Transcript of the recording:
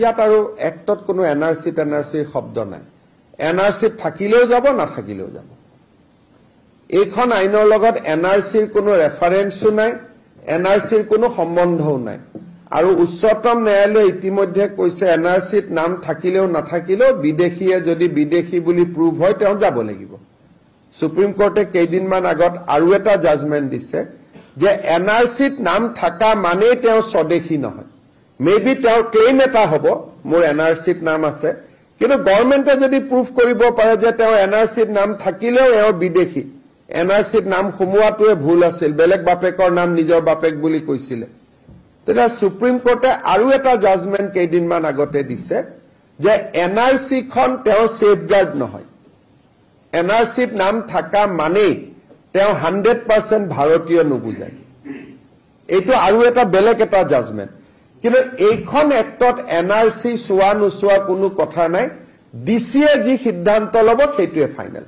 ইয়াত আৰু এক্টত কোনো এনআৰচি টেনআৰচিৰ শব্দ নাই। এনআৰচিত থাকিলেও যাব, নাথাকিলেও যাব। এইখন আইনৰ লগত এনআৰচিৰ কোনো ৰেফাৰেন্সো নাই, এনআৰচিৰ কোনো সম্বন্ধও নাই। আৰু উচ্চতম ন্যায়ালয়ে ইতিমধ্যে কৈছে, এনআৰচিত নাম থাকিলেও নাথাকিলেও বিদেশীয়ে যদি বিদেশী বুলি প্ৰুভ হয়, তেওঁ যাব লাগিব। সুপ্ৰিম কোৰ্টে কেইদিনমান আগত আৰু এটা জাজমেণ্ট দিছে যে এনআৰচিত নাম থকা মানেই তেওঁ স্বদেশী নহয়। মে বি তেওঁৰ ক্লেইম এটা হ'ব, মোৰ এনআৰচিত নাম আছে, কিন্তু গভৰ্ণমেণ্টে যদি প্ৰুভ কৰিব পাৰে যে তেওঁ এনআৰচিত নাম থাকিলেও এওঁ বিদেশী, এনআৰচিত নাম সোমোৱাটোৱে ভুল আছিল, বেলেগ বাপেকৰ নাম নিজৰ বাপেক বুলি কৈছিলে, তেতিয়া সুপ্ৰিম কোৰ্টে আৰু এটা জাজমেণ্ট কেইদিনমান আগতে দিছে যে এনআৰচিখন তেওঁৰ ছেফগাৰ্ড নহয়। এনআৰচিত নাম থকা মানেই তেওঁ 100% ভাৰতীয় নুবুজায়। এইটো আৰু এটা বেলেগ এটা জাজমেণ্ট। কিন্তু এইখন এক্টত এনআৰচি চোৱা নোচোৱা কোনো কথা নাই। ডি চিয়ে যি সিদ্ধান্ত ল'ব, সেইটোৱে ফাইনেল।